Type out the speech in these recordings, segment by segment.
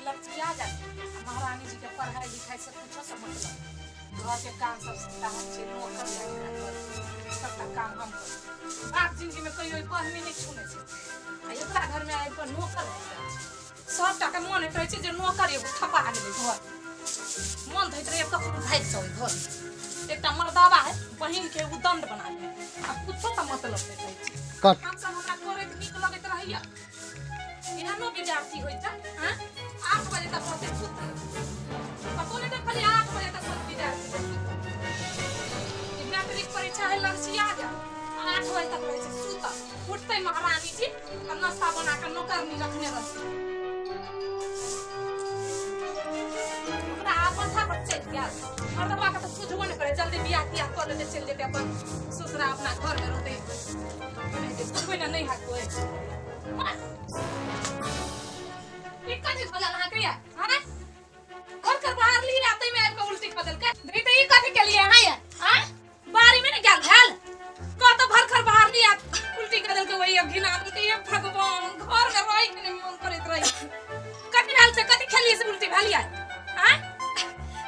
लपचिया जायत आ महारानी जी के पढ़ाई लिखाई से कुछो से मतलब घर के काम सब सबटा हम छै नौकर चाकरी घर सबटा काम हम करू बाप जिंदगी में कहियो ई पढ़नी नहि छूने छै आ एकरा घर में आबि कऽ नौकर भऽ गेल छै सबटा के मन होइत रहै छै जे नौकर एगो थपा गेलै घर मन होइत रहै कखनो भागि जाउ घर एकटा मर्दाबा है बहिन के उदंड बना ले आ कुछो का मतलब नहि रहै छै कट हम सब हमरा करैत नीक लगैत रहैया एहनो विद्यार्थी होइ छै हँ 8 बजे तक रहतै सुतल कतौ नहि देखलियै 8 बजे तक कोइ विद्यार्थी के सुतल ई मैट्रिक परीक्षा है लगचिया गेल 8 बजे तक रहै छै सुतल उठतै महारानी जी आ नाश्ता बना कऽ नौकरनी रखने रहतै ओकरा माथा पर चढ़ि गेल मर्दबा के तऽ सुझबो नहि करै जल्दी बियाह तियाह कऽ लेतै चलि जेतै अपन ससुरा अपना घरमे रहतै सुनबै ने नहि हैत कोइ ई कथी भऽ गेल अहाँके यै हँ घर कर बाहर ली आ ताहिमे आबि कऽ उल्टी कऽ देलकै नहीं तऽ ई कथी केलियै अहाँ यै हँ बाड़ी में ने गेल भेल कह तऽ भर घर बाहर ली आ उल्टी कऽ देलकै वही अब घिना देलकै हे भगवान घर में रहि के नहि मन करैत रही कथी भेल से कथी खेलियै से उल्टी भेल यै हँ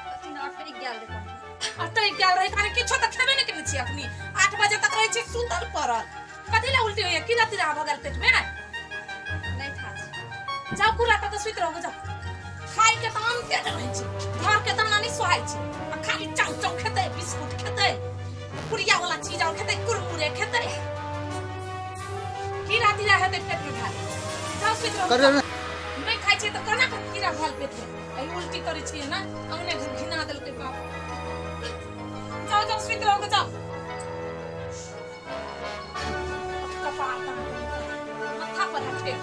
कथी ने अटकि गेल रहै अटकि गेल रहै कारण किछो तऽ खेबे नहि केने छी अखनी 8 बजे तक रहै छी सुतल पड़ल कथी ला उल्टी होइया कीड़ा तीड़ा भऽ गेल पेट में नहि था छै जाओ कुरा कऽ के सुति रहू जाओ खाय के तऽ अन्ते नहि रहै छै घर के दाना नहि सोहाइ छै आ खाली चाउ चाउ खेतै बिस्कुट खेतै पुड़िया वाला चीज और खेतै कुरकुरे खेतै कीड़ा तीड़ा हेतै पेट में भेल जाओ सुति रहू कर जाओ। नहि खाइ छियै तऽ केना कऽ कीड़ा भेल पेट में आ ई उल्टी करै छियै ने अंगने घर घिना देलकै बाप जाओ जाओ सुति रहू जाओ कपार माथा पर हाथ फेर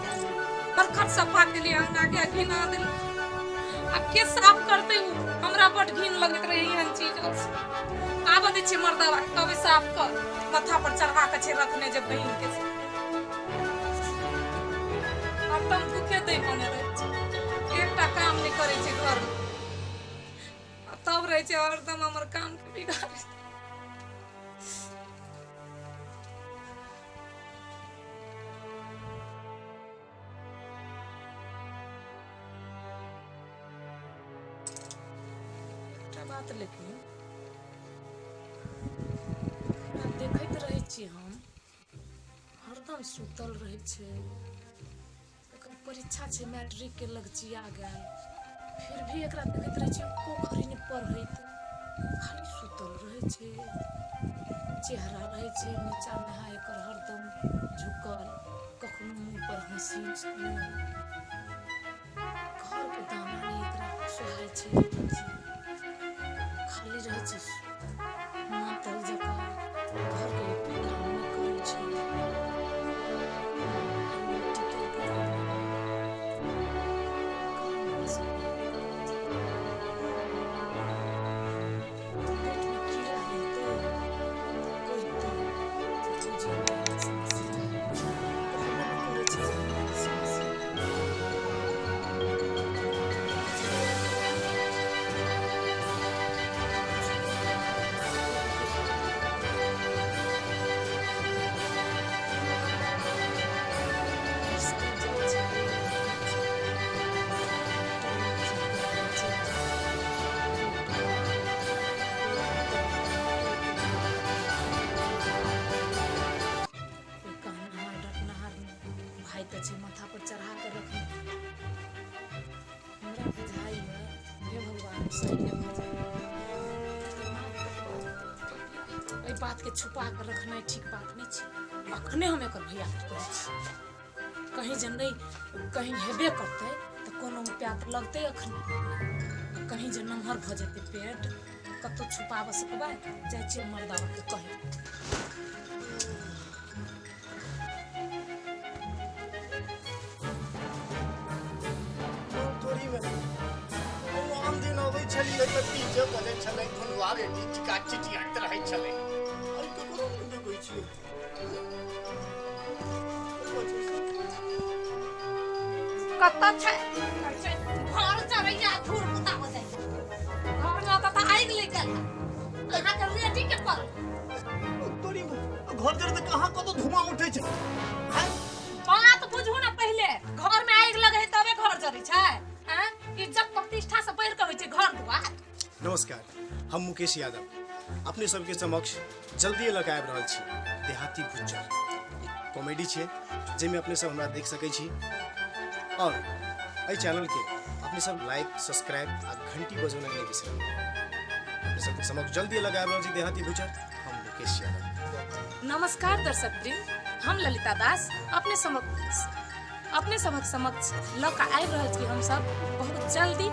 बरखत सफा के लिए अंगना के घिना दिल अब के साफ करते उ हमरा बड घिन लगैत रहे एहन चीज आब दै छियै मर्दावा के कहबै साफ कर माथा पर चढ़ा के छै रखने जे बहिन के हरदम भूखे दै बने रहै छै एकटा काम नहि करै छै घरमे आ तब रहै छै हरदम हमर काम के बिगाड़ैत। एकटा बात लेकिन एकरा देखैत रहै छी हम हरदम सुतल रहै छै एकर परीक्षा छै मैट्रिकके लगचिया गेल फिर भी एकरा देखैत रहै छियै एको घड़ी नहि पढ़ैत खाली सुतल रहै छै चेहरा रहै छै नीचाँमे है एकर हरदम झुकल कखनो मुँह पर हँसी नहि घरके दाना नहि एकरा सोहाइ छै खाली रहै छै मातल जकाँ घरके एको काम नहि करै छै टिकल पेटमे कीड़ा हेतै तऽ कहितै जे बुझी हमरा एहन समस्या है कहबो नहि करै छै जे हमरा ई समस्या स्कूल जाइ छै कोइ कहनहार डटनहार नहि भाय तऽ छै माथापर चढ़ा कऽ रखने हमरा बुझाइए हे भगवान सही नहि भऽ जाय दिमाग कटवा जेतै एहि बातके छुपा कऽ रखनाइ ठीक बात नहि छै अखने हम एकर भैयाके कहै छी कहीं जे नहि कहीं हेबे करतै तऽ कोनो उपाय तऽ लगतै अखने कहीं जे नमहर भऽ जेतै पेट तऽ कतहु छुपाबऽ सकबै जाइ छियै मर्दाबाके कहै तोरीमे ओ आन दिन अबै छलियै तऽ डीजे बजै छलै धुनुआ रेडी चिका चिचियाइत रहै छलै आइ ककरो नहि देखै छियै कतऽ छै घर चरैया धूर पुता हो जाइ घर में तऽ आगि लागि गेल अहाँके रेडी के पड़ल तोरी घर जरे तऽ कहाँ कतौ धुआं उठै छै बात बुझू ने पहिले घर में आगि लगे है तबे घर जरै छै आँय? इज्जत प्रतिष्ठा से बढ़ के होइ छै घर दुआर। नमस्कार, हम मुकेश यादव अपने सबके समक्ष जल्दिए लऽ कऽ आबि रहल छी देहाती भुच्चर। एक कॉमेडी छै जाहिमे अपने सब हमरा देख सकै छी और एहि चैनलके अपने सब लाइक, सब्सक्राइब आ घंटी बजौनाइ नहि बिसरब। अपने सबके समक्ष जल्दिए लऽ कऽ आबि रहल छी देहाती भुच्चर। हम मुकेश यादव। नमस्कार दर्शक वृंद, हम ललिता दास अपने सबक समक्ष लऽ कऽ आबि रहल छी हमसब बहुत जल्दी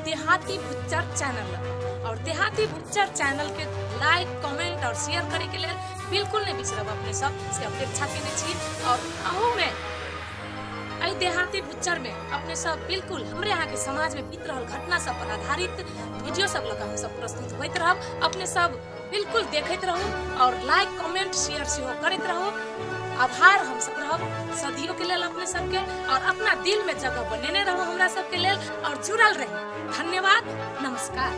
देहाती भुच्चर चैनल लऽ। और देहाती भुच्चर चैनल के लाइक, कमेंट और शेयर करे के लेल बिल्कुल नहीं बिसरब अपने सब से अपेक्षा केने छी। और अहू में एहि देहाती भुच्चर में अपने सब बिल्कुल हमरे यहाँ के समाज में बीत रहल घटना सब पर आधारित वीडियो सब लऽ कऽ हम सब प्रस्तुत होइत रहब। अपने सब बिल्कुल देखैत रहू और लाइक, कमेंट, शेयर सेहो करैत रहू। आभार हम सब रहब सदियों के लेल अपने सबके और अपना दिल में जगह बनेने रहू हमरा सबके लेल और जुड़ल रही। धन्यवाद, नमस्कार।